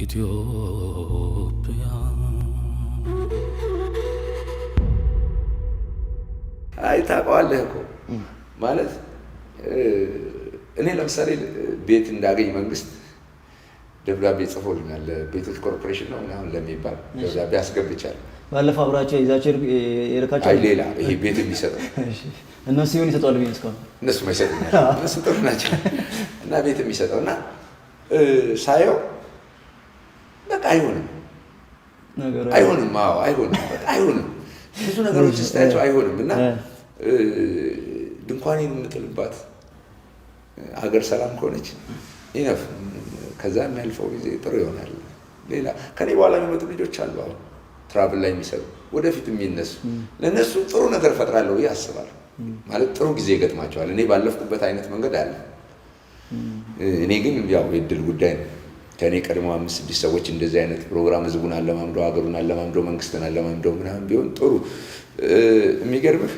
ኢትዮጵያ። አይ ታውቀዋለህ እኮ ማለት እኔ ለምሳሌ ቤት እንዳገኝ መንግስት ደብዳቤ ጽፎልኛል። ለቤቶች ኮርፖሬሽን ነው ምናምን ለሚባል ደብዳቤ አስገብቻለሁ። ባለፈው አብራቸው ይዛቸው የልካቸው አይ ሌላ ይሄ ቤት የሚሰጠው እነሱ ይሁን ይሰጧል ብዬ እስካሁን እነሱ አይሰጡኛል። እነሱ ጥሩ ናቸው። እና ቤት የሚሰጠው እና ሳየው በቃ አይሆንም ነገሩ አይሆንም። አዎ አይሆንም፣ በቃ አይሆንም። ብዙ ነገሮች ስታያቸው አይሆንም። እና ድንኳኔን የምጥልባት ሀገር ሰላም ከሆነች enough፣ ከዛ የሚያልፈው ጊዜ ጥሩ ይሆናል። ሌላ ከኔ በኋላ የሚመጡ ልጆች አሉ፣ አሁን travel ላይ የሚሰሩ፣ ወደፊት የሚነሱ፣ ለእነሱ ጥሩ ነገር እፈጥራለሁ ብዬ አስባለሁ። ማለት ጥሩ ጊዜ ይገጥማቸዋል። እኔ ባለፍኩበት አይነት መንገድ አለ። እኔ ግን ያው የእድል ጉዳይ ነው። ከእኔ ቀድሞ አምስት ስድስት ሰዎች እንደዚህ አይነት ፕሮግራም ህዝቡን አለማምደው፣ ሀገሩን አለማምደው፣ መንግስትን አለማምደው ምናምን ቢሆን ጥሩ። የሚገርምህ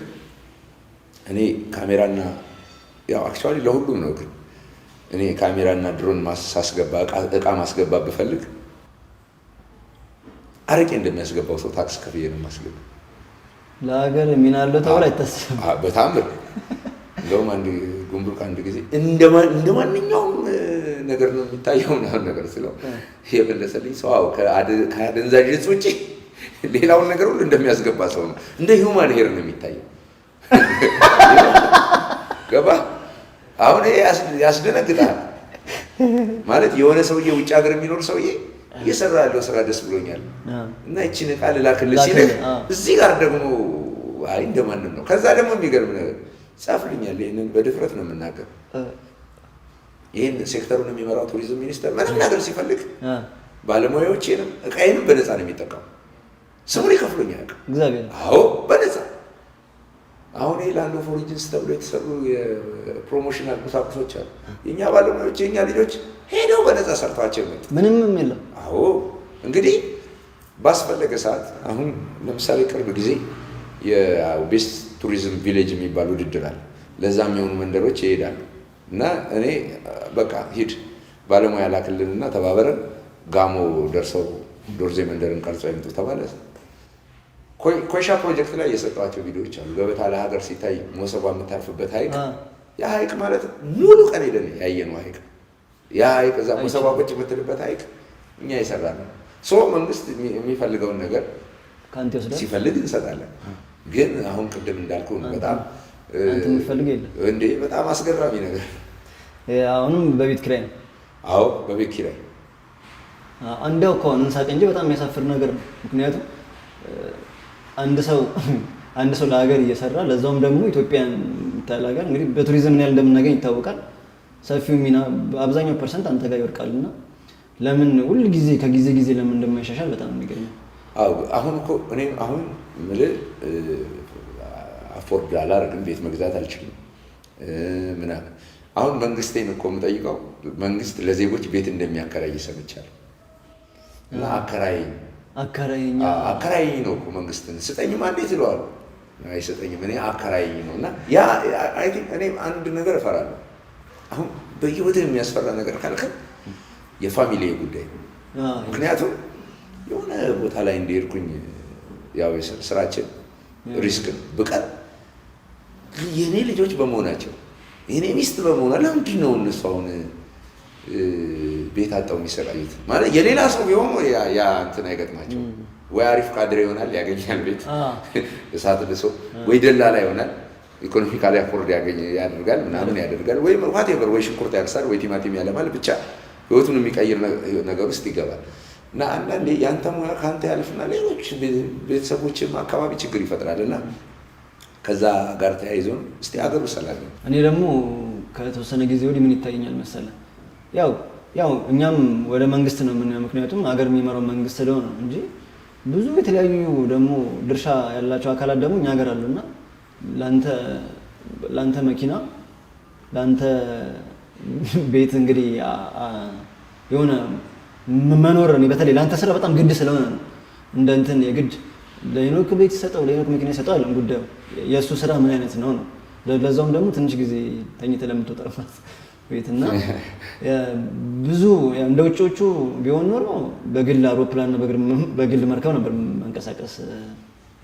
እኔ ካሜራና ያው actually ለሁሉም ነው፣ ግን እኔ ካሜራና ድሮን ሳስገባ፣ እቃ ማስገባ ብፈልግ አረቄ እንደሚያስገባው ሰው ታክስ ከፍዬ ነው የማስገባው። ለሀገር ሚና አለው ተብሎ አይታሰብም። በታምር። እንደውም አንድ ጉምሩክ አንድ ጊዜ እንደ ማንኛውም ነገር ነው የሚታየው ምናምን ነገር ስለው የመለሰልኝ ሰው አዎ ከአደንዛዥ እጽ ውጭ ሌላውን ነገር ሁሉ እንደሚያስገባ ሰው ነው። እንደ human hair ነው የሚታየው። ገባ? አሁን ይሄ ያስደነግጣል። ማለት የሆነ ሰውዬ፣ ውጭ ሀገር የሚኖር ሰውዬ እየሰራ ያለው ስራ ደስ ብሎኛል እና ይቺን ዕቃ ልላክልህ ሲልህ እዚህ ጋር ደግሞ አይ እንደማንም ነው። ከዛ ደግሞ የሚገርም ነገር ጻፍልኛል። ይህንን በድፍረት ነው የምናገር። ይህን ሴክተሩን የሚመራው ቱሪዝም ሚኒስቴር ምንም ነገር ሲፈልግ ባለሙያዎቼንም እቃዬንም በነፃ ነው የሚጠቀሙ። ስሙን ይከፍሉኝ አያውቅም። እግዚአብሔር አዎ በነፃ። አሁን ይሄ Land of Origins ተብሎ የተሰሩ የ promotional ቁሳቁሶች አሉ። የእኛ ባለሙያዎች፣ የእኛ ልጆች ሄደው በነፃ ሰርተዋቸው ይመጡ። ምንም የለም። አዎ እንግዲህ ባስፈለገ ሰዓት አሁን ለምሳሌ ቅርብ ጊዜ የ best tourism village የሚባል ውድድር አለ። ለዛ የሚሆኑ መንደሮች ይሄዳሉ እና እኔ በቃ ሂድ ባለሙያ ላክልንና ተባበረን ጋሞ ደርሰው ዶርዜ መንደርን ቀርጸው ይምጡ ተባለ። ኮይሻ ፕሮጀክት ላይ የሰጠኋቸው ቪዲዮዎች አሉ። ገበታ ለሀገር ሲታይ መሶቧ የምታርፍበት ሀይቅ፣ ያ ሀይቅ ማለት ሙሉ ቀን ሄደን ያየነው ሀይቅ፣ ያ ሀይቅ እዛ መሶቧ ቁጭ የምትልበት ሀይቅ እኛ የሰራነው። So መንግስት የሚፈልገውን ነገር ከአንተ ይወስዳል። ሲፈልግ እንሰጣለን። ግን አሁን ቅድም እንዳልኩ ነው በጣም አንተ የምትፈልገው የለም። እንዴ በጣም አስገራሚ ነገር። አሁንም በቤት ኪራይ ነው። አዎ በቤት ኪራይ። እንደው እኮ አሁን እንሳቅ እንጂ በጣም የሚያሳፍር ነገር ነው። ምክንያቱም አንድ ሰው ለሀገር እየሰራ፣ ለዛውም ደግሞ ኢትዮጵያን የምታህል ሀገር እንግዲህ በቱሪዝም ምን ያህል እንደምናገኝ ይታወቃል። ሰፊው ሚና አብዛኛው percent አንተ ጋር ይወድቃል እና ለምን ሁል ጊዜ ከጊዜ ጊዜ ለምን እንደማይሻሻል በጣም የሚገርመው። አዎ አሁን እኮ እኔ አሁን የምልህ afford አላደርግም፣ ቤት መግዛት አልችልም ምናምን። አሁን መንግስቴን እኮ የምጠይቀው መንግስት ለዜጎች ቤት እንደሚያከራይ ሰምቻለሁ። እና አከራይኝ አከራይኛ አከራይኝ ነው እኮ፣ መንግስትን ስጠኝማ እንዴት እለዋለሁ። አይሰጠኝም። እኔ አከራይኝ ነው። እና ያ I think እኔ አንድ ነገር እፈራለሁ። አሁን በህይወትህ የሚያስፈራ ነገር ካልከኝ የ family ጉዳይ ነው። ምክንያቱም የሆነ ቦታ ላይ እንደሄድኩኝ ያው ስራችን risk ነው። ብቀር የእኔ ልጆች በመሆናቸው፣ የእኔ ሚስት በመሆኗ ለምንድን ነው እነሱ አሁን ቤት አጣው የሚሰቃዩት? ማለት የሌላ ሰው ቢሆን ያ እንትን አይገጥማቸው፣ ወይ አሪፍ ካድሬ ይሆናል ያገኛል ቤት እሳት ልሶ፣ ወይ ደላላ ይሆናል economically afford ያገኝ ያደርጋል ምናምን ያደርጋል፣ ወይ whatever፣ ወይ ሽንኩርት ያርሳል፣ ወይ ቲማቲም ያለማል፣ ብቻ ህይወቱን የሚቀይር ነገር ውስጥ ይገባል። እና አንዳንዴ ያንተ ሙያ ከአንተ ያልፍና ሌሎች ቤተሰቦችም አካባቢ ችግር ይፈጥራል። እና ከዛ ጋር ተያይዞ ነው። እስቲ አገሩ ሰላም ነው። እኔ ደግሞ ከተወሰነ ጊዜ ወዲህ ምን ይታየኛል መሰለህ? ያው እኛም ወደ መንግስት ነው የምናየው፣ ምክንያቱም ሀገር የሚመራው መንግስት ስለሆነ ነው እንጂ ብዙ የተለያዩ ደግሞ ድርሻ ያላቸው አካላት ደግሞ እኛ ሀገር አሉና ለአንተ መኪና፣ ለአንተ ቤት እንግዲህ የሆነ መኖር እኔ በተለይ ለአንተ ስራ በጣም ግድ ስለሆነ ነው። እንደ እንትን የግድ ለሄኖክ ቤት ይሰጠው፣ ለሄኖክ መኪና ይሰጠው አይደለም ጉዳዩ፣ የእሱ ስራ ምን አይነት ነው ነው። ለዛውም ደግሞ ትንሽ ጊዜ ተኝተህ ለምትወጣባት ቤት። እና ብዙ እንደ ውጭዎቹ ቢሆን ኖሮ በግል አውሮፕላን፣ በግል መርከብ ነበር መንቀሳቀስ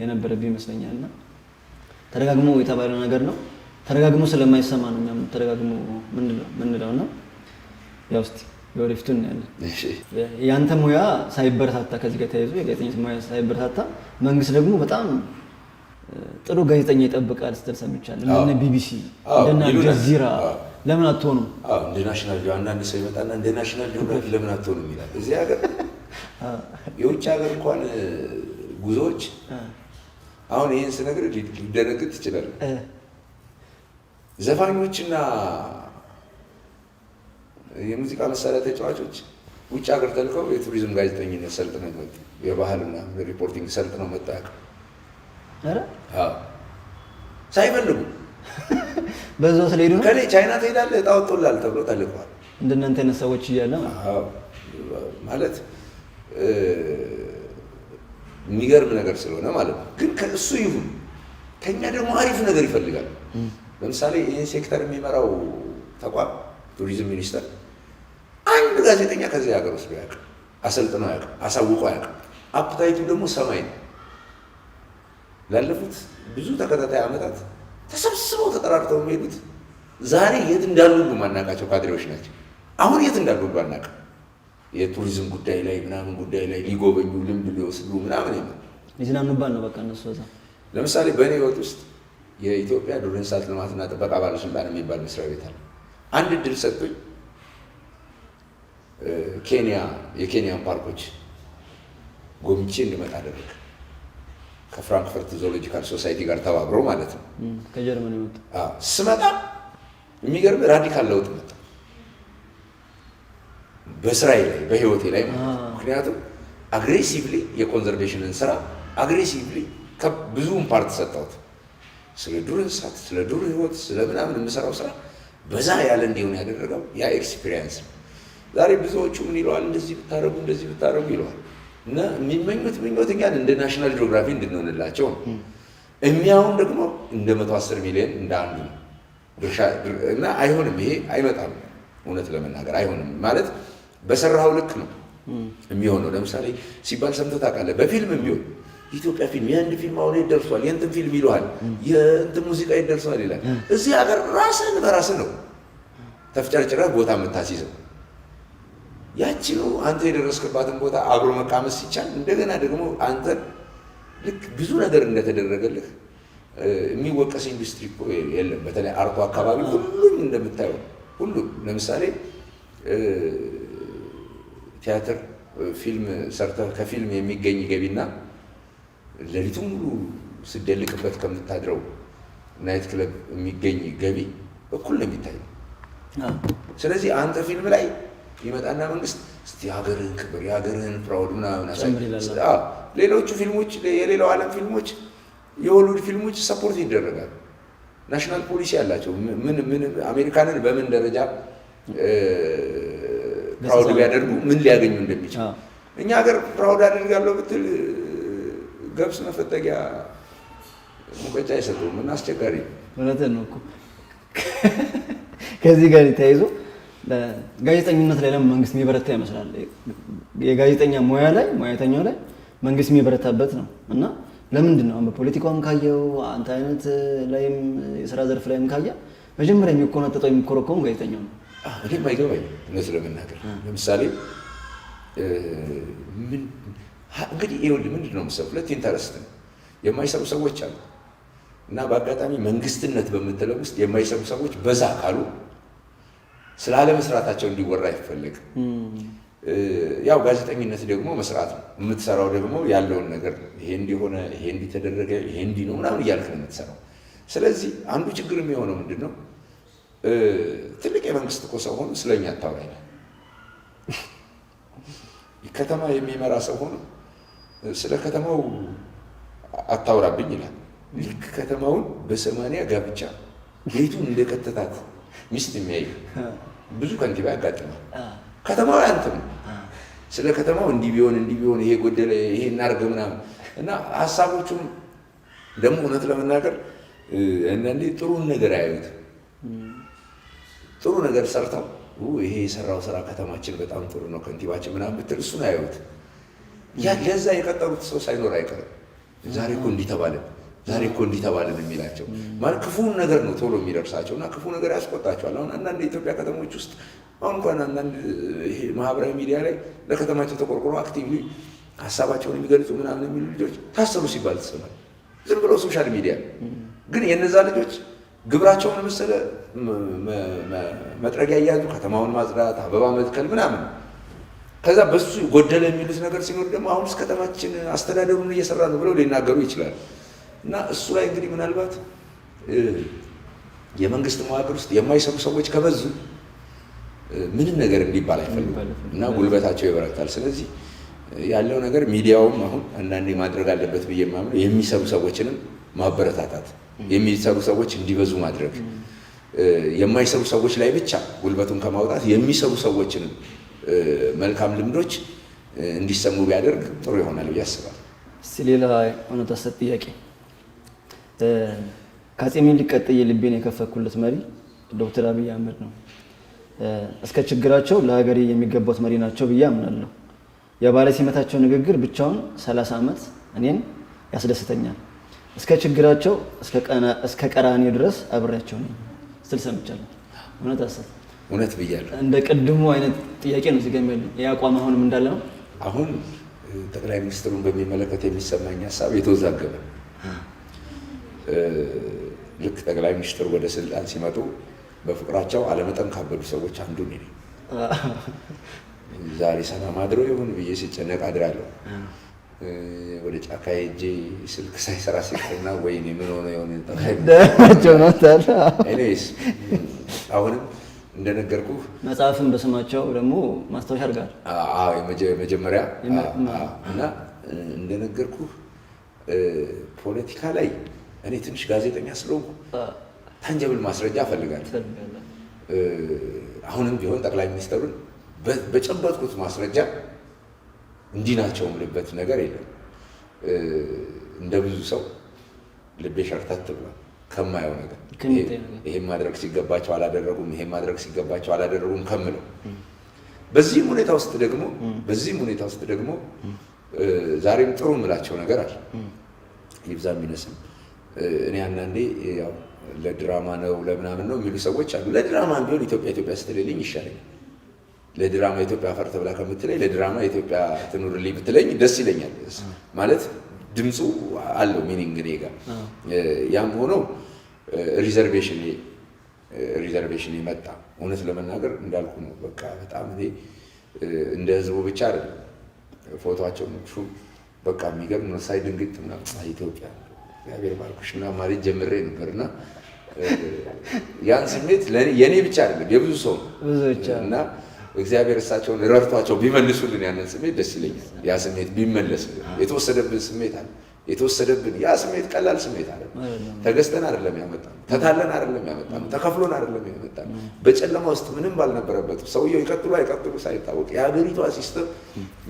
የነበረብኝ ይመስለኛል። እና ተደጋግሞ የተባለ ነገር ነው። ተደጋግሞ ስለማይሰማ ነው እኛም ተደጋግሞ ምንለው። እና ያው እስኪ የወደፊቱን እናያለን። ያንተ ሙያ ሳይበረታታ፣ ከዚህ ጋር ተያይዞ የጋዜጠኝነት ሙያ ሳይበረታታ መንግስት ደግሞ በጣም ጥሩ ጋዜጠኛ ይጠብቃል ስትል ሰምቻለሁ። እንደነ ቢቢሲ፣ እንደነ አልጀዚራ ለምን አትሆኑም? እንደ National፣ አንዳንድ ሰው ይመጣና እንደ National Geography ለምን አትሆኑም ይላል። እዚህ ሀገር የውጭ ሀገር እንኳን ጉዞዎች፣ አሁን ይህን ስነግርህ ሊደነግጥ ትችላለህ። ዘፋኞችና የሙዚቃ መሳሪያ ተጫዋቾች ውጭ ሀገር ተልከው የቱሪዝም ጋዜጠኝነት ሰልጥነው መጡ። የባህልና reporting ሰልጥነው መጡ አያውቅም። ሳይፈልጉ። በዛው ስለሄዱ ነው። ከሌ ቻይና ትሄዳለህ፣ እጣ ወጥቶልሃል ተብሎ ተልከዋል። እንደናንተ አይነት ሰዎች እያለ። ማለት የሚገርም ነገር ስለሆነ ማለት ነው። ግን ከእሱ ይሁን ከኛ ደግሞ አሪፍ ነገር ይፈልጋል። ለምሳሌ ይህን ሴክተር የሚመራው ተቋም ቱሪዝም ሚኒስቴር አንድ ጋዜጠኛ ከዚህ ሀገር ወስዶ አያውቅም፣ አሰልጥኖ አያውቅም፣ አሳውቆ አያውቅም። Appetite ኡ ደግሞ ሰማይ ነው። ላለፉት ብዙ ተከታታይ ዓመታት ተሰብስበው ተጠራርተው የሚሄዱት ዛሬ የት እንዳሉ ሁሉ ማናውቃቸው ካድሬዎች ናቸው። አሁን የት እንዳሉ ሁሉ አናውቅም። የቱሪዝም ጉዳይ ላይ ምናምን ጉዳይ ላይ ሊጎበኙ፣ ልምድ ሊወስዱ ምናምን ይመጡ ሊዝናኑባት ነው በቃ እነሱ እዛ። ለምሳሌ በእኔ ህይወት ውስጥ የኢትዮጵያ ዱር እንስሳት ልማትና ጥበቃ ባለስልጣን የሚባል መስሪያ ቤት አለ። አንድ እድል ሰጡኝ። ኬንያ የኬንያን ፓርኮች ጎብኝቼ እንድመጣ አደረገ። ከ Frankfurt Zoological Society ጋር ተባብሮ ማለት ነው። ከጀርመን የመጡ። ስመጣ የሚገርም radical ለውጥ መጣ በስራዬ ላይ፣ በህይወቴ ላይ ማለት ነው። ምክንያቱም aggressively የ conservation ን ስራ aggressively ብዙውን part ሰጠሁት። ስለ ዱር እንስሳት፣ ስለ ዱር ህይወት፣ ስለ ምናምን የምሰራው ስራ በዛ ያለ እንዲሆን ያደረገው ያ experience ነው። ዛሬ ብዙዎቹ ምን ይለዋል? እንደዚህ ብታደረጉ፣ እንደዚህ ብታደረጉ ይለዋል። እና የሚመኙት ምኞት እኛን እንደ National Geography እንድንሆንላቸው ነው። እሚያውን ደግሞ እንደ 110 ሚሊዮን እንደ አንዱ ነው ድርሻ እና አይሆንም፣ ይሄ አይመጣም። እውነት ለመናገር አይሆንም፣ ማለት በሰራኸው ልክ ነው የሚሆነው። ለምሳሌ ሲባል ሰምተህ ታውቃለህ? በፊልም ቢሆን የኢትዮጵያ ፊልም፣ የህንድ ፊልም አሁን የት ደርሷል? የእንትን ፊልም ይለዋል፣ የእንትን ሙዚቃ የት ደርሷል ይላል። እዚህ ሀገር ራስህን በራስህ ነው ተፍጨርጭረህ ቦታ የምታስይዘው። ያቺኑ አንተ የደረስክባትን ቦታ አብሮ መቃመስ ሲቻል እንደገና ደግሞ አንተ ልክ ብዙ ነገር እንደተደረገልህ የሚወቀስ ኢንዱስትሪ እኮ የለም። በተለይ art ኡ አካባቢ ሁሉም እንደምታየው፣ ሁሉም ለምሳሌ ቲያትር፣ ፊልም ሰርተህ ከፊልም የሚገኝ ገቢና ሌሊቱን ሙሉ ስደልቅበት ከምታድረው night club የሚገኝ ገቢ እኩል ነው የሚታየው። ስለዚህ አንተ ፊልም ላይ ይመጣና መንግስት እስቲ የሀገርህን ክብር፣ የሀገርህን proud ምናምን አሳይ። ሌሎቹ ፊልሞች፣ የሌላው ዓለም ፊልሞች፣ የሆሊውድ ፊልሞች support ይደረጋል። National policy አላቸው። ምን ምን አሜሪካንን በምን ደረጃ proud ቢያደርጉ ምን ሊያገኙ እንደሚችል። እኛ ሀገር proud አደርጋለሁ ብትል ገብስ መፈተጊያ ሙቀጫ አይሰጡም እና አስቸጋሪ ነው። እውነትህን ነው እኮ። ከዚህ ጋር ተያይዞ ጋዜጠኝነት ላይ ለምን መንግስት የሚበረታ ይመስላል? የጋዜጠኛ ሙያ ላይ፣ ሙያተኛው ላይ መንግስት የሚበረታበት ነው። እና ለምንድን ነው አሁን በፖለቲካውም ካየው፣ አንተ አይነት ላይም የስራ ዘርፍ ላይም ካየ መጀመሪያ የሚቆነጠጠው፣ የሚኮረኮመው ጋዜጠኛው ነው? እኔም አይገባኝም እውነት ለመናገር። ለምሳሌ ምን እንግዲህ ይኸውልህ፣ ምንድን ነው መሰለህ፣ ሁለት interest ነው። የማይሰሩ ሰዎች አሉ እና በአጋጣሚ መንግስትነት በምትለው ውስጥ የማይሰሩ ሰዎች በዛ ካሉ ስላለመስራታቸው እንዲወራ አይፈለግም። ያው ጋዜጠኝነት ደግሞ መስራት ነው። የምትሰራው ደግሞ ያለውን ነገር ነው። ይሄ እንዲሆነ፣ ይሄ እንዲተደረገ፣ ይሄ እንዲህ ነው ምናምን እያልክ ነው የምትሰራው። ስለዚህ አንዱ ችግር የሚሆነው ምንድን ነው? ትልቅ የመንግስት እኮ ሰው ሆኖ ስለኛ አታውራ ይላል። ከተማ የሚመራ ሰው ሆኖ ስለ ከተማው አታውራብኝ ይላል። ልክ ከተማውን በሰማንያ ጋብቻ ቤቱን እንደከተታት ሚስት የሚያይ ብዙ ከንቲባ ያጋጥማል። ከተማው ያንተ ነው። ስለ ከተማው እንዲህ ቢሆን፣ እንዲህ ቢሆን፣ ይሄ ጎደለ፣ ይሄ እናርግ ምናምን። እና ሀሳቦቹም ደግሞ እውነት ለመናገር አንዳንዴ ጥሩን ነገር አያዩትም። ጥሩ ነገር ሰርተው ይሄ የሰራው ስራ ከተማችን በጣም ጥሩ ነው ከንቲባችን ምናምን ብትል እሱን አያዩት። ያ ለዛ የቀጠሩት ሰው ሳይኖር አይቀርም። ዛሬ እኮ እንዲህ ተባለን፣ ዛሬ እኮ እንዲህ ተባለን የሚላቸው ማለት ክፉን ነገር ነው ቶሎ የሚደርሳቸው እና ክፉ ነገር ያስቆጣቸዋል። አሁን አንዳንድ የኢትዮጵያ ከተሞች ውስጥ አሁን እንኳን አንዳንድ ይሄ ማህበራዊ ሚዲያ ላይ ለከተማቸው ተቆርቆሮ actively ሀሳባቸውን የሚገልጹ ምናምን የሚሉ ልጆች ታሰሩ ሲባል ትሰማለህ። ዝም ብለው social media ግን የነዛ ልጆች ግብራቸውን መሰለ መጥረጊያ እያያዙ ከተማውን ማጽዳት፣ አበባ መትከል ምናምን። ከዛ በሱ ጎደለ የሚሉት ነገር ሲኖር ደግሞ አሁንስ ከተማችን አስተዳደሩን እየሰራ ነው ብለው ሊናገሩ ይችላል። እና እሱ ላይ እንግዲህ ምናልባት የመንግስት መዋቅር ውስጥ የማይሰሩ ሰዎች ከበዙ ምንም ነገር እንዲባል አይፈልጉም እና ጉልበታቸው ይበረታል። ስለዚህ ያለው ነገር ሚዲያውም አሁን አንዳንዴ ማድረግ አለበት ብዬ የማምነው የሚሰሩ ሰዎችንም ማበረታታት፣ የሚሰሩ ሰዎች እንዲበዙ ማድረግ፣ የማይሰሩ ሰዎች ላይ ብቻ ጉልበቱን ከማውጣት የሚሰሩ ሰዎችንም መልካም ልምዶች እንዲሰሙ ቢያደርግ ጥሩ ይሆናል ብዬ አስባለሁ። እስቲ ሌላ እውነት ሐሰት ጥያቄ። ከአፄ ምኒልክ ቀጥዬ ልቤን የከፈትኩለት መሪ ዶክተር አብይ አህመድ ነው። እስከ ችግራቸው ለሀገሬ የሚገባት መሪ ናቸው ብዬ አምናለሁ። የባለ ሲመታቸው ንግግር ብቻውን 30 ዓመት እኔን ያስደስተኛል። እስከ ችግራቸው እስከ ቀራኔው ድረስ አብሬያቸው ነኝ ስትል ሰምቻለሁ። እውነት ሐሰት? እውነት ብያለሁ። እንደ ቅድሙ አይነት ጥያቄ ነው እዚህ ጋር ያለው። ይሄ አቋም አሁንም እንዳለ ነው? አሁን ጠቅላይ ሚኒስትሩን በሚመለከት የሚሰማኝ ሀሳብ የተወዛገበ። ልክ ጠቅላይ ሚኒስትሩ ወደ ስልጣን ሲመጡ በፍቅራቸው አለመጠን ካበዱ ሰዎች አንዱ እኔ ነኝ። ዛሬ ሰላም አድሮ ይሁን ብዬ ሲጨነቅ አድራለሁ። ወደ ጫካ ሄጄ ስልክ ሳይሰራ ሲቀርና ወይኔ ምን ሆነ የሆነ ጠቅላይ ሚኒስትሩ። Anyways አሁንም እንደነገርኩህ መጽሐፍን በስማቸው ደግሞ ማስታወሻ አድርገሃል። አዎ፣ የመጀመሪያ እና እንደነገርኩህ ፖለቲካ ላይ እኔ ትንሽ ጋዜጠኛ ስለሆንኩ tangible ማስረጃ እፈልጋለሁ። አሁንም ቢሆን ጠቅላይ ሚኒስትሩን በጨበጥኩት ማስረጃ እንዲህ ናቸው የምልበት ነገር የለም። እንደ ብዙ ሰው ልቤ ሸርተት ብሏል ከማየው ነገር፣ ይሄን ማድረግ ሲገባቸው አላደረጉም፣ ይሄን ማድረግ ሲገባቸው አላደረጉም ከምለው። በዚህም ሁኔታ ውስጥ ደግሞ ዛሬም ጥሩ የምላቸው ነገር አለ፣ ይብዛ የሚነስም። እኔ አንዳንዴ ያው ለድራማ ነው ለምናምን ነው የሚሉ ሰዎች አሉ። ለድራማ ቢሆን ኢትዮጵያ ኢትዮጵያ ስትልልኝ ይሻለኛል። ለድራማ ኢትዮጵያ አፈር ተብላ ከምትለኝ ለድራማ ኢትዮጵያ ትኑርልኝ ብትለኝ ደስ ይለኛል። ማለት ድምፁ አለው meaning እኔ ጋር። ያም ሆኖ reservation የመጣ እውነት ለመናገር እንዳልኩ ነው። በቃ በጣም እኔ እንደ ህዝቡ ብቻ አይደለም ፎቶቸው በቃ የሚገርም ነው። ሳይ ድንግጥ ምናምን ኢትዮጵያ እግዚአብሔር ባርኩሽ ምናምን ማለት ጀምሬ ነበር እና ያን ስሜት የኔ ብቻ አይደለም የብዙ ሰው ነው እና እግዚአብሔር እሳቸውን ረድቷቸው ቢመልሱልን ያንን ስሜት ደስ ይለኛል። ያ ስሜት ቢመለስ የተወሰደብን ስሜት አለ፣ የተወሰደብን ያ ስሜት ቀላል ስሜት አለ። ተገዝተን አይደለም ያመጣነው፣ ተታለን አይደለም ያመጣነው፣ ተከፍሎን አይደለም ያመጣነው። በጨለማ ውስጥ ምንም ባልነበረበት ሰውየው ይቀጥሉ አይቀጥሉ ሳይታወቅ የሀገሪቷ system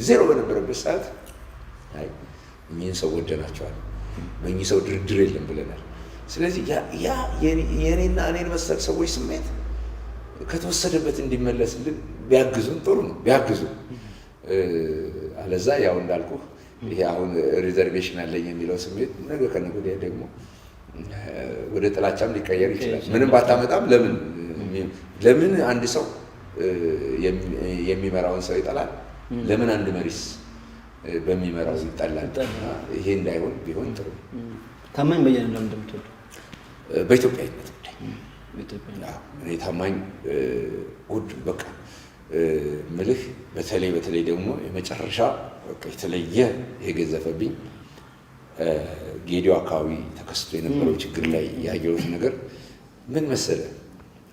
ዜሮ በነበረበት ሰዓት አይ እኚህን ሰው ወደናቸዋል፣ በእኚህ ሰው ድርድር የለም ብለናል። ስለዚህ ያ የእኔና እኔን መሰል ሰዎች ስሜት ከተወሰደበት እንዲመለስልን ቢያግዙን ጥሩ ነው። ቢያግዙን፣ አለዛ ያው እንዳልኩህ ይሄ አሁን reservation አለኝ የሚለው ስሜት ነገ ከነገ ወዲያ ደግሞ ወደ ጥላቻም ሊቀየር ይችላል። ምንም ባታመጣም ለምን አንድ ሰው የሚመራውን ሰው ይጠላል? ለምን አንድ መሪስ በሚመራው ይጠላል? ይሄ እንዳይሆን ቢሆን ጥሩ ነው። ታማኝ በየነ ለምን እንደምትወደው? በኢትዮጵያዊነት ጉዳይ እኔ ታማኝ ጉድ በቃ ምልህ በተለይ በተለይ ደግሞ የመጨረሻ በቃ የተለየ የገዘፈብኝ ጌዲዮ አካባቢ ተከስቶ የነበረው ችግር ላይ ያየሁት ነገር ምን መሰለ፣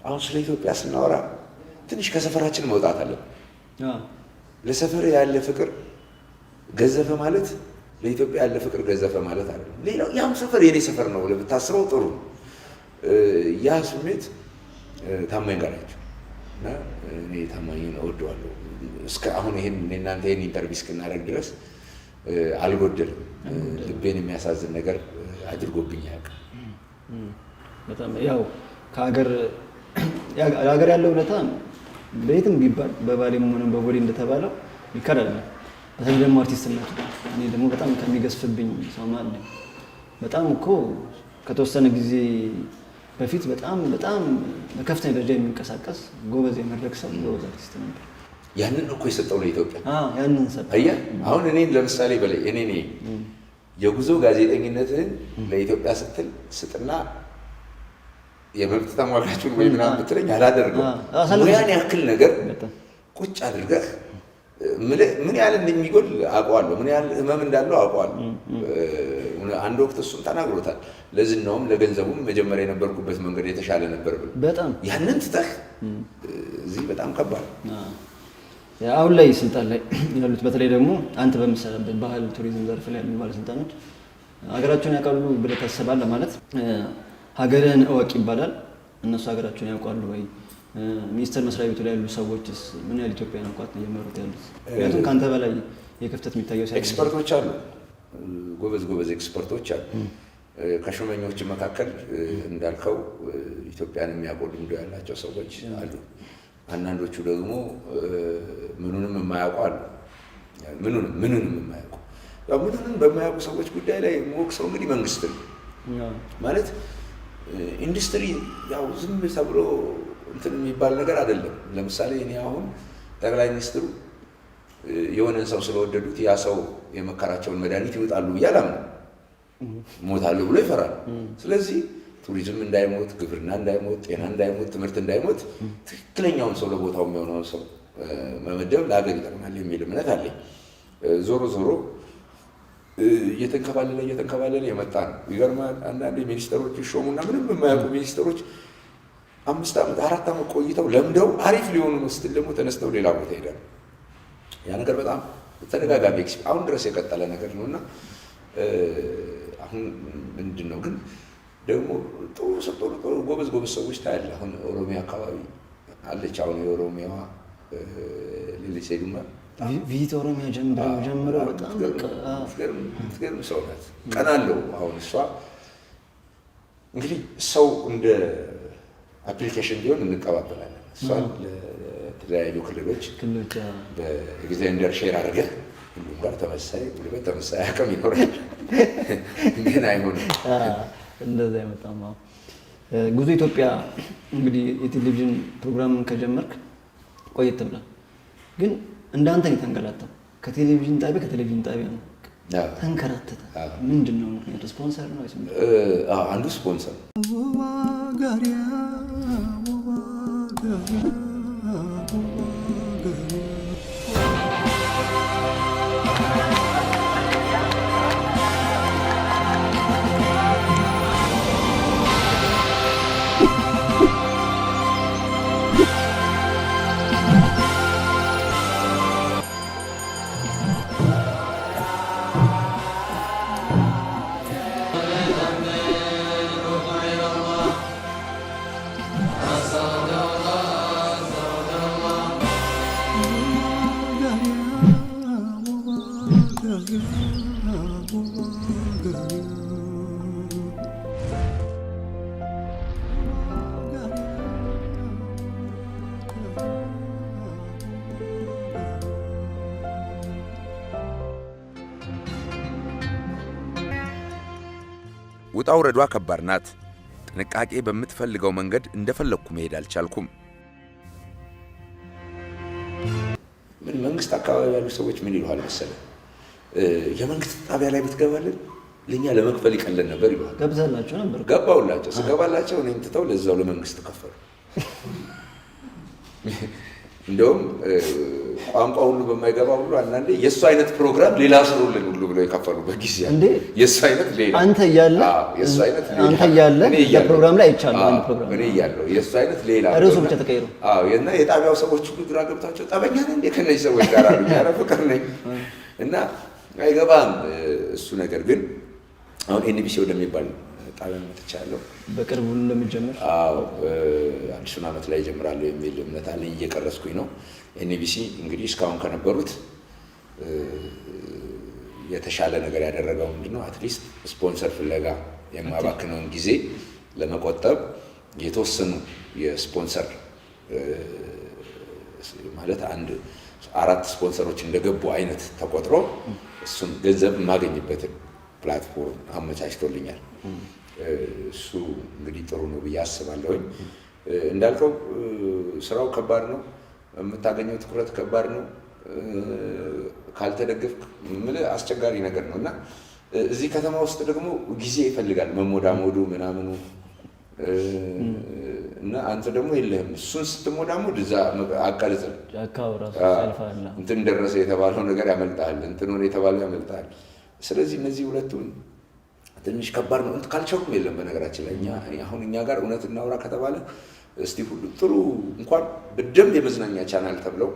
አሁን ስለ ኢትዮጵያ ስናወራ ትንሽ ከሰፈራችን መውጣት አለብን። ለሰፈር ያለ ፍቅር ገዘፈ ማለት ለኢትዮጵያ ያለ ፍቅር ገዘፈ ማለት አይደለም። ሌላው ያም ሰፈር የኔ ሰፈር ነው ብለህ ብታስበው ጥሩ ነው። ያ ስሜት ታማኝ ጋር ናቸው እና እኔ ታማኝን እወደዋለሁ። እስከ አሁን ይሄን እናንተ ይሄን interview እስክናደርግ ድረስ አልጎደልም። ልቤን የሚያሳዝን ነገር አድርጎብኝ አያውቅም። በጣም ያው ከሀገር ለሀገር ያለው ውለታ በየትም ቢባል በባሌም ሆነ በቦሌ እንደተባለው ይካድ አይደለም። በተለይ ደግሞ አርቲስትነቱ እኔ ደግሞ በጣም ከሚገዝፍብኝ ሰው መሀል ነኝ። በጣም እኮ ከተወሰነ ጊዜ በፊት በጣም በጣም በከፍተኛ ደረጃ የሚንቀሳቀስ ጎበዝ የመድረክ ሰው፣ ጎበዝ አርቲስት ነበር። ያንን እኮ የሰጠው ለኢትዮጵያ። ያንን ሰጠ። አየህ፣ አሁን እኔን ለምሳሌ በላይ እኔ የጉዞ ጋዜጠኝነትህን ለኢትዮጵያ ስትል ስጥና የመብት ተሟጋቹን ወይ ምናምን ብትለኝ አላደርገው። ሙያን ያክል ነገር ቁጭ አድርገህ ምን ያህል እንደሚጎል አውቀዋለሁ፣ ምን ያህል ህመም እንዳለው አውቀዋለሁ። አንድ ወቅት እሱም ተናግሮታል። ለዝናውም ለገንዘቡም መጀመሪያ የነበርኩበት መንገድ የተሻለ ነበር ብሎ በጣም ያንን ትተህ እዚህ በጣም ከባድ። አሁን ላይ ስልጣን ላይ ያሉት በተለይ ደግሞ አንተ በምትሰራበት ባህል ቱሪዝም ዘርፍ ላይ ያሉ ባለስልጣኖች ሀገራቸውን ያውቃሉ ብለህ ታስባለህ? ማለት ሀገርህን እወቅ ይባላል። እነሱ ሀገራቸውን ያውቃሉ ወይ? ሚኒስቴር መስሪያ ቤቱ ላይ ያሉ ሰዎችስ ምን ያህል ኢትዮጵያን አውቋት ነው እየመሩት ያሉት? ምክንያቱም ከአንተ በላይ የክፍተት የሚታየው expert ኦች አሉ፣ ጎበዝ ጎበዝ expert ኦች አሉ። ከሹመኞች መካከል እንዳልከው ኢትዮጵያን የሚያውቁ ልምዱ ያላቸው ሰዎች አሉ። አንዳንዶቹ ደግሞ ምኑንም የማያውቁ አሉ። ምኑንም ምኑንም የማያውቁ፣ ያው ምኑንም በማያውቁ ሰዎች ጉዳይ ላይ የምወቅሰው እንግዲህ መንግስት ነው። ማለት ኢንዱስትሪ ያው ዝም ተብሎ እንትን የሚባል ነገር አይደለም። ለምሳሌ እኔ አሁን ጠቅላይ ሚኒስትሩ የሆነን ሰው ስለወደዱት ያ ሰው የመከራቸውን መድኃኒት ይወጣሉ ብዬ አላምንም። ሞታለሁ ብሎ ይፈራል። ስለዚህ ቱሪዝም እንዳይሞት፣ ግብርና እንዳይሞት፣ ጤና እንዳይሞት፣ ትምህርት እንዳይሞት ትክክለኛውን ሰው ለቦታው የሚሆነውን ሰው መመደብ ለሀገር ይጠቅማል የሚል እምነት አለኝ። ዞሮ ዞሮ እየተንከባለለ እየተንከባለለ የመጣ ነው። ይገርማል። አንዳንድ ሚኒስትሮች ይሾሙና ምንም የማያውቁ ሚኒስትሮች 5 ዓመት 4 ዓመት ቆይተው ለምደው አሪፍ ሊሆኑ ነው ስትል ደግሞ ተነስተው ሌላ ቦታ ይሄዳሉ። ያ ነገር በጣም ተደጋጋሚ አሁን ድረስ የቀጠለ ነገር ነው። እና አሁን ምንድን ነው ግን ደግሞ ጥሩ ጥሩ ጥሩ ጎበዝ ጎበዝ ሰዎች ታያለህ። አሁን ኦሮሚያ አካባቢ አለች። አሁን የኦሮሚያዋ ሌሊሴ ዱማ Visit ኦሮሚያ ጀምሮ በጣም የምትገርም ሰው ናት። ቀናለው አሁን እሷ እንግዲህ ሰው እንደ application ቢሆን እንቀባበላለን። እሷን ለተለያዩ ክልሎች በ extender share አድርገህ ሁሉም ጋር ተመሳሳይ ጉልበት ተመሳሳይ አቅም ይኖራል፣ ግን አይሆንም። እንደዛ አይመጣም። ጉዞ ኢትዮጵያ እንግዲህ የቴሌቪዥን ፕሮግራምን ከጀመርክ ቆየት ብሏል። ግን እንዳንተ ነው የተንገላታው። ከቴሌቪዥን ጣቢያ ከቴሌቪዥን ጣቢያ ነው ተንከራተተ። ምንድን ነው ምክንያቱ? ስፖንሰር ነው ወይስ ምንድን ነው? አንዱ ስፖንሰር ነው። ውጣ ውረዷ ከባድ ናት። ጥንቃቄ በምትፈልገው መንገድ እንደፈለግኩ መሄድ አልቻልኩም። ምን መንግስት አካባቢ ያሉ ሰዎች ምን ይሉሃል መሰለህ? የመንግስት ጣቢያ ላይ ብትገባልን ለኛ ለመክፈል ይቀለን ነበር ይሉሃል። ገብተህላቸው ነበር? ገባሁላቸው። ስገባላቸው እኔን ትተው ለዛው ለመንግስት ከፈሉ። እንደውም ቋንቋ ሁሉ በማይገባ ሁሉ አንዳንዴ የእሱ አይነት ፕሮግራም ሌላ ስሩልን ሁሉ ብለው የከፈሉበት ጊዜ አለ። እንዴ? የእሱ አይነት ሌላ። አንተ እያለ? አዎ፣ የእሱ አይነት ሌላ። አንተ እያለ እኔ እያለሁ። በፕሮግራም ላይ አይቻልም። አንድ አዎ፣ ፕሮግራም። እኔ እያለሁ የእሱ አይነት ሌላ። ርዕሱ ብቻ ተቀይሮ። አዎ፣ እና የጣቢያው ሰዎች ሁሉ ግራ ገብቷቸው ጠበኛ ነህ እንዴ ከእነዚህ ሰዎች ጋር አሉኝ። ኧረ ፍቅር ነኝ። እና አይገባም እሱ ነገር። ግን አሁን ኤንቢሲ ወደሚባል ጣቢያ መጥቻለሁ። በቅርቡ እንደሚጀምር? አዎ፣ አዲሱን ዓመት ላይ እጀምራለሁ የሚል እምነት አለኝ። እየቀረጽኩኝ ነው። ኤንቢሲ እንግዲህ እስካሁን ከነበሩት የተሻለ ነገር ያደረገው ምንድነው? at least ስፖንሰር ፍለጋ የማባክነውን ጊዜ ለመቆጠብ የተወሰኑ የስፖንሰር ማለት አንድ አራት ስፖንሰሮች እንደገቡ አይነት ተቆጥሮ እሱን ገንዘብ የማገኝበትን platform አመቻችቶልኛል። እሱ እንግዲህ ጥሩ ነው ብዬ አስባለሁኝ። እንዳልከው ስራው ከባድ ነው። የምታገኘው ትኩረት ከባድ ነው። ካልተደገፍክ የምልህ አስቸጋሪ ነገር ነው። እና እዚህ ከተማ ውስጥ ደግሞ ጊዜ ይፈልጋል መሞዳሞዱ ምናምኑ፣ እና አንተ ደግሞ የለህም። እሱን ስትሞዳሞድ እዛ አቀርጽም። ጫካው ራሱ ሰልፍ አለ። እንትን ደረሰ የተባለው ነገር ያመልጣል፣ እንትን ሆነ የተባለው ያመልጣል። ስለዚህ እነዚህ ሁለቱን ትንሽ ከባድ ነው። እንትን culture ኡም የለም በነገራችን ላይ። አሁን እኛ ጋር እውነት እናውራ ከተባለ እስቲ ሁሉ ጥሩ እንኳን በደንብ የመዝናኛ ቻናል ተብለው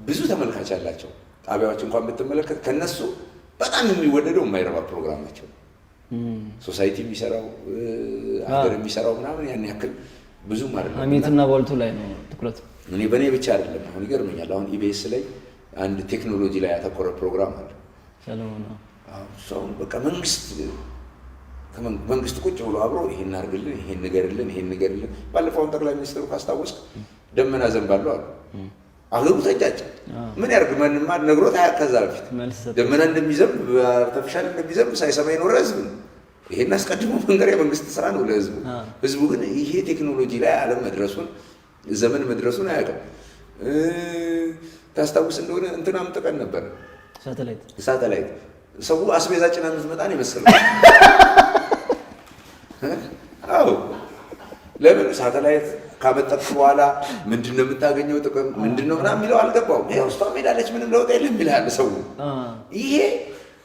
ብዙ ተመልካች ያላቸው ጣቢያዎች እንኳን ብትመለከት ከነሱ በጣም የሚወደደው የማይረባ ፕሮግራማቸው፣ society የሚሰራው፣ ሀገር የሚሰራው ምናምን ያን ያክል ብዙም አይደለም። ሀሜትና ቧልቱ ላይ ነው ትኩረት። እኔ በእኔ ብቻ አይደለም። አሁን ይገርመኛል። አሁን ኢቢኤስ ላይ አንድ ቴክኖሎጂ ላይ ያተኮረ ፕሮግራም አለ። ሰለሞን ሰውን በቃ መንግስት ቁጭ ብሎ አብሮ ይሄን አድርግልን፣ ይሄን ንገርልን፣ ይሄን ንገርልን። ባለፈው ጠቅላይ ሚኒስትሩ ካስታወስክ ደመና ዘንባለሁ አሉ። አገሩ ተንጫጫ። ምን ያርግ? ማንማ ነግሮት አያውቅ። ከዛ በፊት ደመና እንደሚዘንብ በ artificial እንደሚዘንብ ሳይሰማ የኖረ ህዝብ ነው። ይሄን አስቀድሞ መንገር የመንግስት ስራ ነው ለህዝቡ። ህዝቡ ግን ይሄ ቴክኖሎጂ ላይ ዓለም መድረሱን፣ ዘመን መድረሱን አያውቅም። ታስታውስ እንደሆነ እንትን አምጥቀን ነበር፣ ሳተላይት። ሳተላይት። ሰው አስቤዛ ጭና የምትመጣ ነው የመሰለው። አዎ፣ ለምን ሳተላይት ካመጠቅክ በኋላ ምንድን ነው የምታገኘው ጥቅም ምንድን ነው ምናምን የሚለው አልገባውም። ይኸው እሷ ሄዳለች ምንም ለውጥ የለም ይልሃል ሰው። ይሄ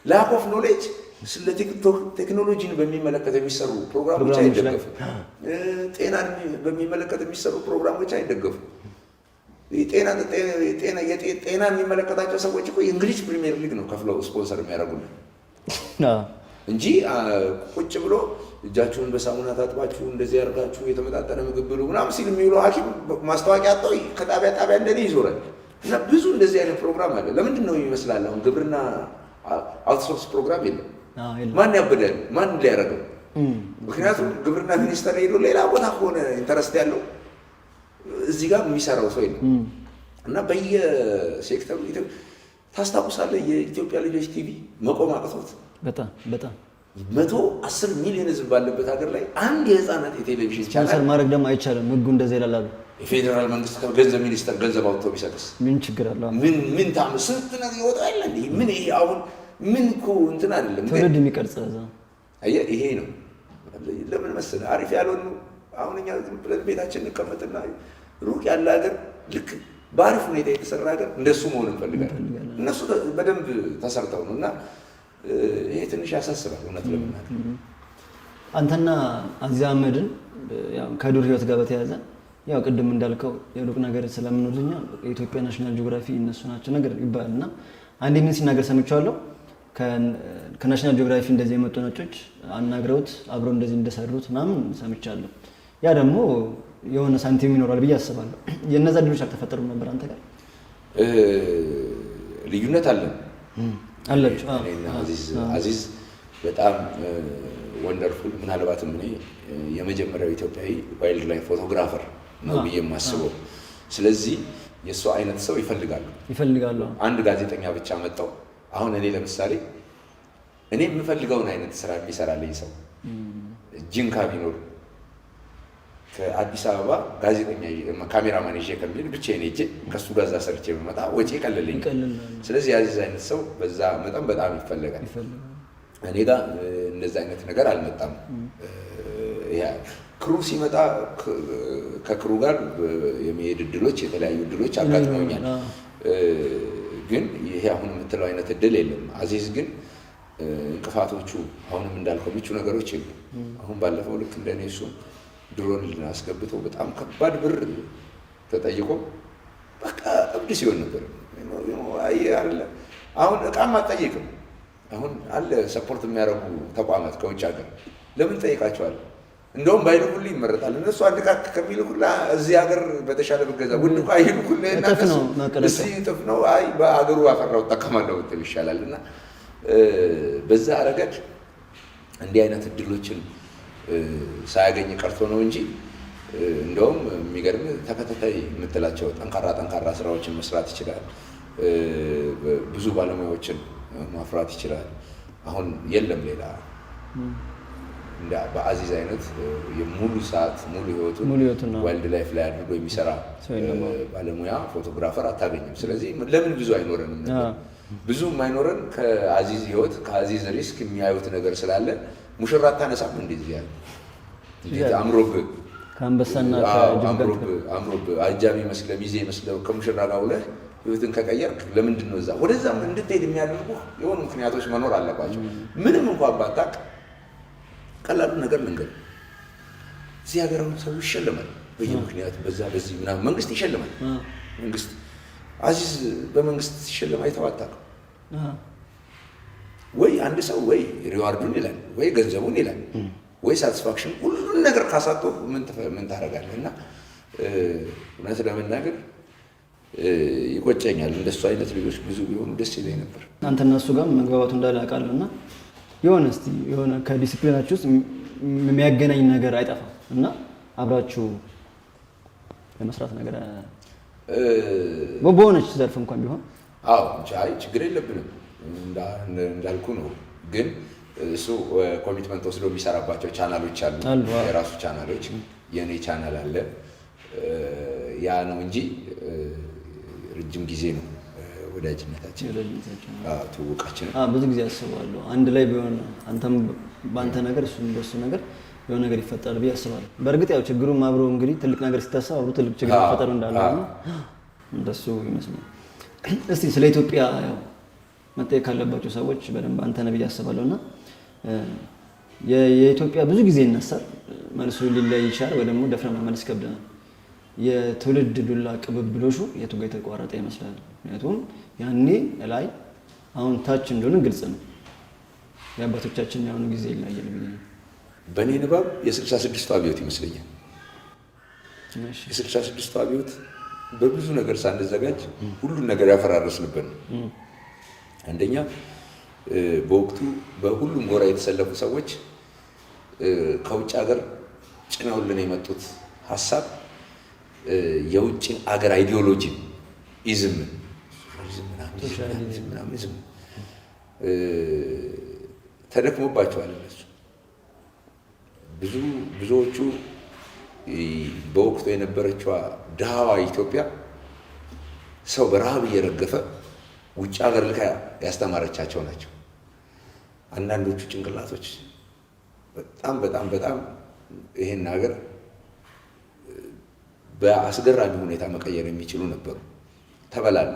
lack of knowledge ስለ ቴክኖሎጂን በሚመለከት የሚሰሩ ፕሮግራሞች አይደገፉም። ጤናን በሚመለከት የሚሰሩ ፕሮግራሞች አይደገፉም። ጤና የሚመለከታቸው ሰዎች እኮ የእንግሊዝ ፕሪሚየር ሊግ ነው ከፍለው ስፖንሰር የሚያደርጉልን እንጂ ቁጭ ብሎ እጃችሁን በሳሙና ታጥባችሁ እንደዚህ ያርጋችሁ የተመጣጠነ ምግብ ብሉ ምናምን ሲል የሚውለው ሐኪም ማስታወቂያ አጥተው ከጣቢያ ጣቢያ እንደኔ ይዞራል። እና ብዙ እንደዚህ አይነት ፕሮግራም አለ። ለምንድን ነው ይመስላል አሁን ግብርና outsource ፕሮግራም የለም? ማን ያበዳል? ማን ሊያደርገው? ምክንያቱም ግብርና ሚኒስቴር ሄዶ ሌላ ቦታ ከሆነ interest ያለው እዚህ ጋር የሚሰራው ሰው የለም። እና በየሴክተሩ ታስታውሳለህ፣ የኢትዮጵያ ልጆች ቲቪ መቆም አቅቶት በጣም በጣም። 110 ሚሊዮን ህዝብ ባለበት ሀገር ላይ አንድ የህፃናት የቴሌቪዥን ስፖንሰር ቻናል ማድረግ ደግሞ አይቻልም። ህጉ እንደዛ ይላል አሉ። የፌዴራል መንግስት ከገንዘብ ሚኒስቴር ገንዘብ አውጥቶ ቢሰጥስ ምን ችግር አለው? ምን ምን ታም ስንት ነገር ይወጣል እንዴ? ምን ይሄ አሁን ምን እኮ እንትን አይደለም። ትውልድ የሚቀርጽ እዛ። አየህ፣ ይሄ ነው። ለምን መሰለህ አሪፍ ያልሆን ነው። አሁን እኛ ዝም ብለን ቤታችን እንቀመጥና ሩቅ ያለ ሀገር ልክ በአሪፍ ሁኔታ የተሰራ ሀገር እንደሱ መሆን እንፈልጋለን። እነሱ በደንብ ተሰርተው ነው። እና ይሄ ትንሽ ያሳስባል እውነት ለመናገር። አንተና አዚዝ አህመድን ያው ከዱር ህይወት ጋር በተያያዘ ያው ቅድም እንዳልከው የሩቅ ነገር ስለምንወድ እኛ የኢትዮጵያ ናሽናል ጂኦግራፊ እነሱ ናቸው ነገር ይባላል። እና አንዴ ምን ሲናገር ሰምቼዋለሁ። ከናሽናል ጂኦግራፊ እንደዚህ የመጡ ነጮች አናግረውት አብረው እንደዚህ እንደሰሩት ምናምን ሰምቻለሁ። ያ ደግሞ የሆነ ሳንቲም ይኖራል ብዬ አስባለሁ። የእነዛ ድሎች አልተፈጠሩም ነበር አንተ ጋር? ልዩነት አለን። አላችሁ? እኔና አዚዝ። አዚዝ በጣም wonderful፣ ምናልባትም እኔ የመጀመሪያው ኢትዮጵያዊ wildlife photographer ነው ብዬ የማስበው። ስለዚህ የእሱ አይነት ሰው ይፈልጋሉ። ይፈልጋሉ። አንድ ጋዜጠኛ ብቻ መጣው። አሁን እኔ ለምሳሌ እኔ የምፈልገውን አይነት ስራ የሚሰራልኝ ሰው ጂንካ ቢኖር ከአዲስ አበባ ጋዜጠኛ ካሜራማን ይዤ ከሚሄድ ብቻዬን ሄጄ ከእሱ ጋር እዛ ሰርቼ ብመጣ ወጪ ይቀልልኛል። ይቀልላል። ስለዚህ የአዚዝ አይነት ሰው በዛ መጠን በጣም ይፈለጋል። ይፈልጋሉ። እኔ ጋር እንደዛ አይነት ነገር አልመጣም። ያ crew ሲመጣ ከ crew ጋር የመሄድ እድሎች፣ የተለያዩ እድሎች አጋጥመውኛል። ግን ይሄ አሁን የምትለው አይነት እድል የለም። አዚዝ ግን እንቅፋቶቹ አሁንም እንዳልከው ምቹ ነገሮች የሉም። አሁን ባለፈው ልክ እንደኔ እሱም ድሮን አስገብቶ በጣም ከባድ ብር ተጠይቆ በቃ እብድ ሲሆን ነበር። አየህ አይደለ፣ አሁን እቃም አትጠይቅም። አሁን አለ support የሚያደርጉ ተቋማት ከውጭ ሀገር፣ ለምን ጠይቃቸዋለሁ? እንደውም ባይልኩልህ ይመረጣል። እነሱ አንድ ዕቃ ከሚልኩልህ እዚህ ሀገር በተሻለ ብገዛ ውድ ዕቃ ይልኩልህ እና እጥፍ ነው እነሱ መቅረጹ። እዚህ እጥፍ ነው። አይ በሀገሩ ባፈራው እጠቀማለሁ ብትል ይሻላል። እና በዛ ረገድ እንዲህ አይነት እድሎችን ሳያገኝ ቀርቶ ነው እንጂ እንደውም የሚገርም ተከታታይ የምትላቸው ጠንካራ ጠንካራ ስራዎችን መስራት ይችላል። ብዙ ባለሙያዎችን ማፍራት ይችላል። አሁን የለም ሌላ እንደ በአዚዝ አይነት የሙሉ ሰዓት ሙሉ ህይወቱን ሙሉ ህይወቱን ነው። wildlife ላይ አድርጎ የሚሰራ ሰው የለም። ባለሙያ photographer አታገኝም። ስለዚህ ለምን ብዙ አይኖረንም ነበር? ብዙ የማይኖረን ከአዚዝ ህይወት፣ ከአዚዝ risk የሚያዩት ነገር ስላለ ሙሽራ አታነሳም እንደዚህ ያለ እንዴት አምሮብህ ከአንበሳና አዎ፣ ከጅብ ጋር አምሮብህ አጃቢ መስለህ ሚዜ መስለህ ከሙሽራ ጋር ውለህ ህይወትን ከቀየርክ ለምንድን ነው እዛ ወደዛም እንድትሄድ የሚያደርጉ የሆኑ ምክንያቶች መኖር አለባቸው። ምንም እንኳን ባታውቅ ቀላሉ ነገር ልንገርህ፣ እዚህ ሀገር አሁን ሰው ይሸለማል በየምክንያቱ በዛ በዚህ ምናምን መንግስት ይሸልማል። መንግስት አዚዝ በመንግስት ሲሸለም አይተው አታውቅም። ወይ አንድ ሰው ወይ reward ኡን ይላል፣ ወይ ገንዘቡን ይላል፣ ወይ satisfaction፣ ሁሉን ነገር ካሳጡ ምን ታደርጋለህ? እና እውነት ለመናገር ይቆጨኛል። እንደሱ አይነት ልጆች ብዙ ቢሆኑ ደስ ይለኝ ነበር። አንተና እሱ ጋር መግባባቱ እንዳለ አውቃለሁ። እና የሆነ እስቲ የሆነ ከዲሲፕሊናችሁ ውስጥ የሚያገናኝ ነገር አይጠፋም እና አብራችሁ ለመስራት ነገር በሆነች ዘርፍ እንኳን ቢሆን። አዎ፣ አይ ችግር የለብንም፣ እንዳልኩ ነው። ግን እሱ commitment ወስዶ የሚሰራባቸው ቻናሎች አሉ፣ አሉ፣ አዎ። የራሱ ቻናሎች፣ የእኔ ቻናል አለ። ያ ነው እንጂ ረጅም ጊዜ ነው ወዳጅነታችን፣ ወዳጅነታችን። አዎ፣ ትውውቃችን። አዎ፣ ብዙ ጊዜ አስበዋለሁ። አንድ ላይ ቢሆን አንተም በአንተ ነገር እሱም በሱ ነገር የሆነ ነገር ይፈጠራል ብዬ አስባለሁ። በእርግጥ ያው ችግሩም አብሮ እንግዲህ ትልቅ ነገር ሲታሰብ አብሮ ትልቅ ችግር መፈጠሩ እንዳለ ነው። እንደሱ ይመስላል። እስቲ ስለ ኢትዮጵያ ያው መጠየቅ ካለባቸው ሰዎች በደንብ አንተ ነህ ብዬ አስባለሁ። እና የኢትዮጵያ ብዙ ጊዜ ይነሳል፣ መልሱ ሊለይ ይችላል ወይ ደግሞ ደፍረን መመለስ ይከብደናል። የትውልድ ዱላ ቅብብሎሹ የቱ ጋር የተቋረጠ ይመስላል? ምክንያቱም ያኔ ላይ አሁን ታች እንደሆነ ግልጽ ነው። የአባቶቻችን የአሁኑ ጊዜ ይለያል ብዬ ነው። በእኔ ንባብ የ66ቱ አብዮት ይመስለኛል። የ66ቱ አብዮት በብዙ ነገር ሳንዘጋጅ ሁሉን ነገር ያፈራረስንበት ነው። አንደኛ በወቅቱ በሁሉም ጎራ የተሰለፉ ሰዎች ከውጭ ሀገር ጭነውልን የመጡት ሀሳብ የውጭን አገር ideology ism ሶሻሊዝም ምናምን ism ተደክሞባቸዋል። እነሱ ብዙዎቹ በወቅቱ የነበረችዋ ድሃዋ ኢትዮጵያ ሰው በረሃብ እየረገፈ ውጭ ሀገር ልካ ያስተማረቻቸው ናቸው። አንዳንዶቹ ጭንቅላቶች በጣም በጣም በጣም ይሄን ሀገር በአስገራሚ ሁኔታ መቀየር የሚችሉ ነበሩ። ተበላሉ።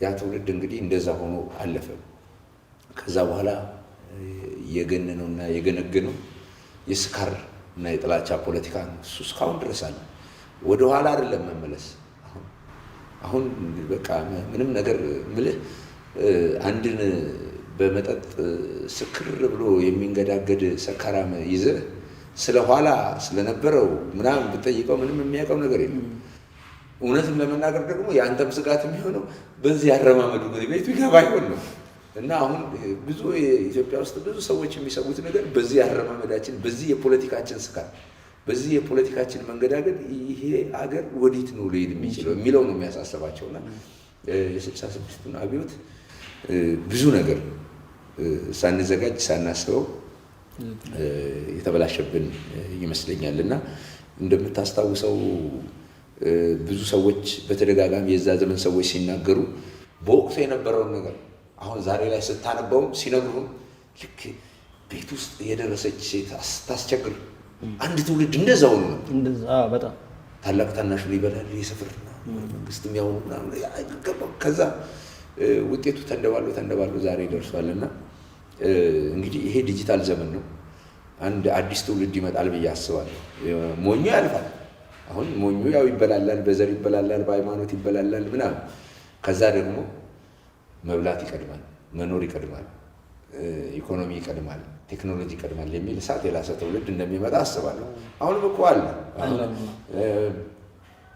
ያ ትውልድ እንግዲህ እንደዛ ሆኖ አለፈ። ከዛ በኋላ የገነነውና የገነገነው የስካር እና የጥላቻ ፖለቲካ ነው። እሱ እስካሁን ድረስ አለ። ወደ ኋላ አይደለም መመለስ። አሁን በቃ ምንም ነገር ምልህ አንድን በመጠጥ ስክር ብሎ የሚንገዳገድ ሰካራም ይዘህ ስለኋላ ስለነበረው ምናምን ብትጠይቀው ምንም የሚያውቀው ነገር የለም። እውነትም ለመናገር ደግሞ የአንተም ስጋት የሚሆነው በዚህ ያረማመዱ ጊዜ ቤቱ ይገባ ይሆን ነው። እና አሁን ብዙ ኢትዮጵያ ውስጥ ብዙ ሰዎች የሚሰጉት ነገር በዚህ አረማመዳችን፣ በዚህ የፖለቲካችን ስካር፣ በዚህ የፖለቲካችን መንገዳገድ ይሄ አገር ወዴት ነው ሊሄድ የሚችለው የሚለው ነው የሚያሳስባቸው። እና የ66ቱን አብዮት ብዙ ነገር ሳንዘጋጅ ሳናስበው የተበላሸብን ይመስለኛል። እና እንደምታስታውሰው ብዙ ሰዎች በተደጋጋሚ የዛ ዘመን ሰዎች ሲናገሩ በወቅቱ የነበረውን ነገር አሁን ዛሬ ላይ ስታነበውም ሲነግሩህም ልክ ቤት ውስጥ የደረሰች ሴት ስታስቸግር አንድ ትውልድ እንደዛው ነው። እንደዛ፣ አዎ፣ በጣም። ታላቅ ታናሹን ይበላል፣ የሰፈር መንግስትም ያው ምናምን አይገባም። ከዛ ውጤቱ ተንደባሎ ተንደባሎ ዛሬ ደርሷል። እና እንግዲህ ይሄ ዲጂታል ዘመን ነው። አንድ አዲስ ትውልድ ይመጣል ብዬ አስባለሁ። ሞኙ ያልፋል። አሁን ሞኙ ያው ይበላላል፣ በዘር ይበላላል፣ በሃይማኖት ይበላላል ምናምን። ከዛ ደግሞ መብላት ይቀድማል፣ መኖር ይቀድማል፣ ኢኮኖሚ ይቀድማል፣ ቴክኖሎጂ ይቀድማል የሚል እሳት የላሰ ትውልድ እንደሚመጣ አስባለሁ። አሁንም እኮ አለ።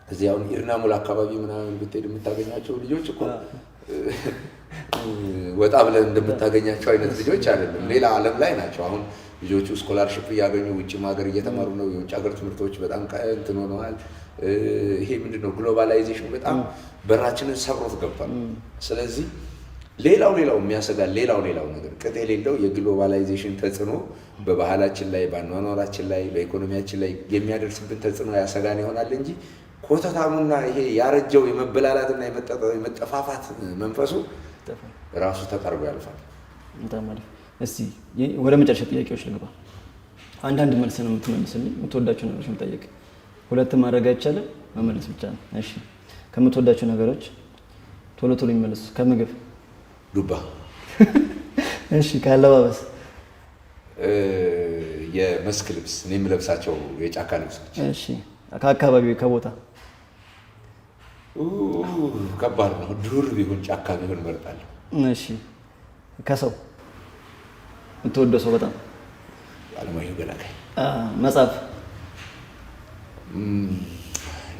እዚህ አሁን ኢርናሙል አካባቢ ምናምን ብትሄድ የምታገኛቸው ልጆች እኮ ወጣ ብለን እንደምታገኛቸው አይነት ልጆች አይደለም። ሌላ ዓለም ላይ ናቸው። አሁን ልጆቹ scholarship እያገኙ ውጭም ሀገር እየተማሩ ነው። የውጭ ሀገር ትምህርቶች በጣም እንትን ሆነዋል። ይሄ ምንድን ነው globalization በጣም በራችንን ሰብሮት ገብቷል። ስለዚህ ሌላው የሚያሰጋ ሌላው ነገር ቅጥ የሌለው የ globalization ተጽዕኖ በባህላችን ላይ፣ በአኗኗራችን ላይ፣ በኢኮኖሚያችን ላይ የሚያደርስብን ተጽዕኖ ያሰጋን ይሆናል እንጂ ኮተታሙና ይሄ ያረጀው የመበላላትና የመጠፋፋት መንፈሱ ራሱ ተጠርጎ ያልፋል። በጣም አሪፍ። እስቲ ወደ መጨረሻ ጥያቄዎች ልግባ። አንዳንድ መልስ ነው የምትመልስልኝ። የምትወዳቸው ነገሮች መጠየቅ ሁለት ማድረግ አይቻልም፣ መመለስ ብቻ ነው። እሺ፣ ከምትወዳቸው ነገሮች ቶሎ ቶሎ የሚመለሱ። ከምግብ? ዱባ። እሺ፣ ከአለባበስ? የመስክ ልብስ፣ እኔ የምለብሳቸው የጫካ ልብሶች። እሺ፣ ከአካባቢ፣ ከቦታ? ከባድ ነው። ዱር ቢሆን ጫካ ቢሆን እመርጣለሁ። እሺ፣ ከሰው የምትወደው ሰው በጣም? አለማየሁ ገላጋይ። መጽሐፍ?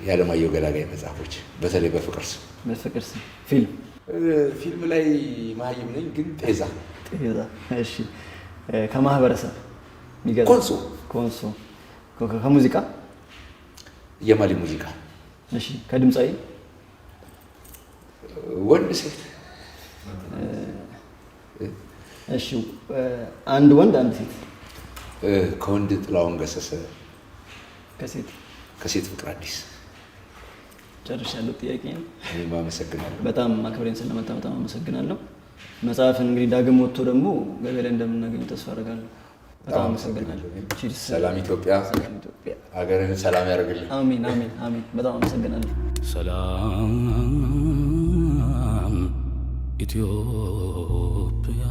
የአለማየሁ ገላጋይ መጽሐፎች፣ በተለይ በፍቅር ስም። በፍቅር ስም። ፊልም? ፊልም ላይ መሀይም ነኝ፣ ግን ጤዛ። ጤዛ። እሺ፣ ከማህበረሰብ? ኮንሶ። ኮንሶ። ከሙዚቃ? የማሊ ሙዚቃ። እሺ፣ ከድምፃዊ? ወንድ ሴት? እሺ፣ አንድ ወንድ አንድ ሴት። ከወንድ ጥላሁን ገሰሰ። ከሴት? ከሴት ፍቅር አዲስ። ጨርሻለሁ ጥያቄ ነው። እኔም አመሰግናለሁ። በጣም አክብሬን ስለመጣ በጣም አመሰግናለሁ። መጽሐፍን እንግዲህ ዳግም ወጥቶ ደግሞ ገበያ ላይ እንደምናገኘው ተስፋ አደርጋለሁ። በጣም አመሰግናለሁ። ሰላም ኢትዮጵያ፣ ሀገርህን ሰላም ያደርግልን። አሜን አሜን አሜን። በጣም አመሰግናለሁ። ሰላም ኢትዮጵያ።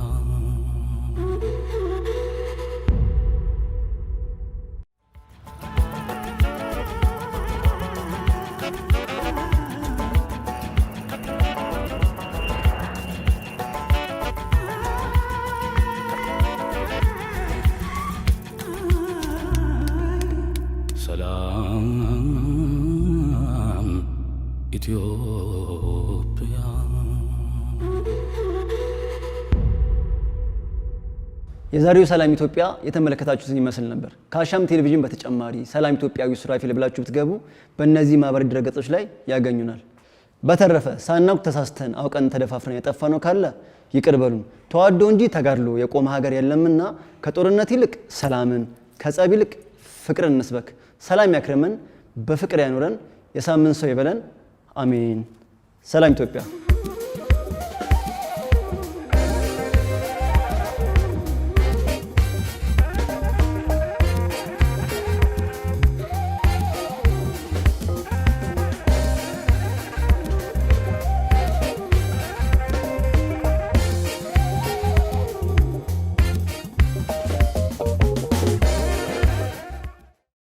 ሰላም ኢትዮጵያ። የዛሬው ሰላም ኢትዮጵያ የተመለከታችሁትን ይመስል ነበር። ከአሻም ቴሌቪዥን በተጨማሪ ሰላም ኢትዮጵያዊ ሱራፌል ብላችሁ ብትገቡ በእነዚህ ማህበራዊ ድረገጾች ላይ ያገኙናል። በተረፈ ሳናውቅ ተሳስተን አውቀን ተደፋፍረን የጠፋነው ካለ ይቅር በሉን። ተዋዶ እንጂ ተጋድሎ የቆመ ሀገር የለምና ከጦርነት ይልቅ ሰላምን፣ ከጸብ ይልቅ ፍቅርን እንስበክ። ሰላም ያክርመን፣ በፍቅር ያኑረን፣ የሳምንት ሰው ይበለን። አሜን። ሰላም ኢትዮጵያ።